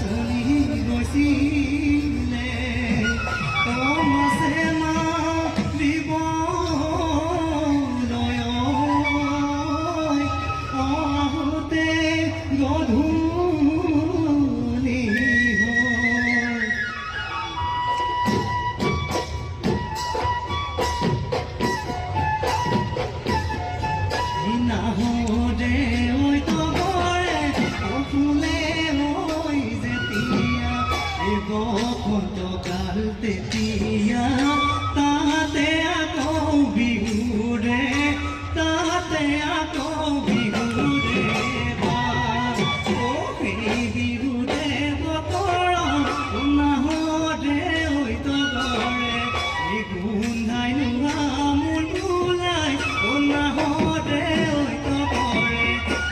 চলি গৈছিলে অ মাছে মাৰিব আহোঁতে গধূলি হ'ল। নাহোঁতে ঐ তগৰে ফুলে ঐ যেতিয়া এই বসন্ত কাল তেতিয়া তাতে আকৌ বিহুৰে তাতে আকৌ বিহুৰে অ সেই বিহুতে বতৰ নাহোঁতে ঐ তগৰে এই গোন্ধাই নোহা মোৰ ওলাই অ নাহোঁতে ঐ তগৰে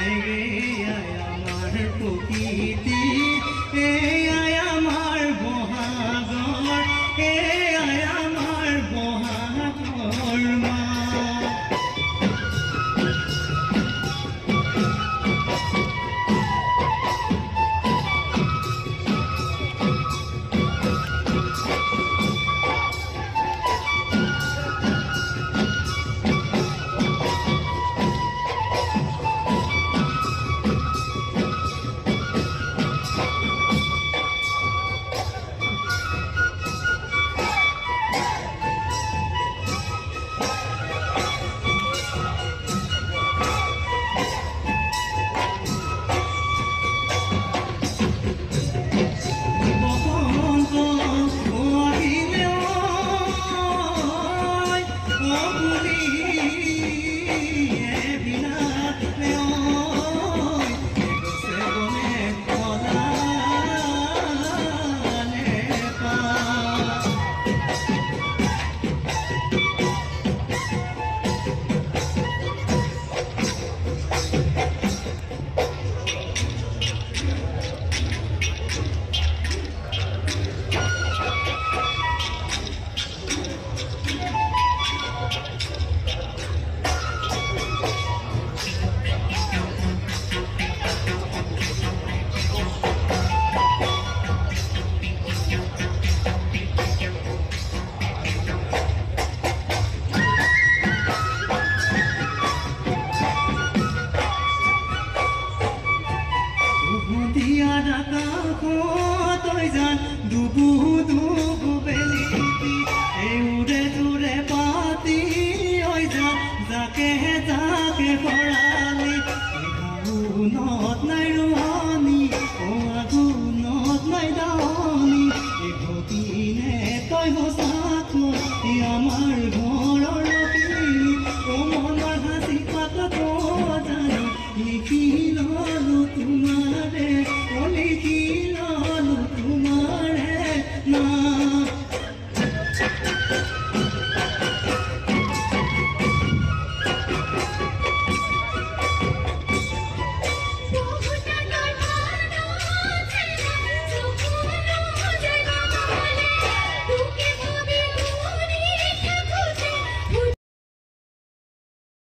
এয়াই আমাৰ প্ৰকৃতি এয়াই আমাৰ বহাগৰ এয়াই আমাৰ বহাগৰ মাহ। বসন্ত আহিলে অ বুলিয়ে বিনালে গছে বনে সলালে পাত। উভতিয়াৰ আকাশত যান ডুবু ডুবু বেলিটি এই উৰে জোৰে পাতি ঐ যান জাকে জাকে খৰালি শাওনত নাই ৰোৱা।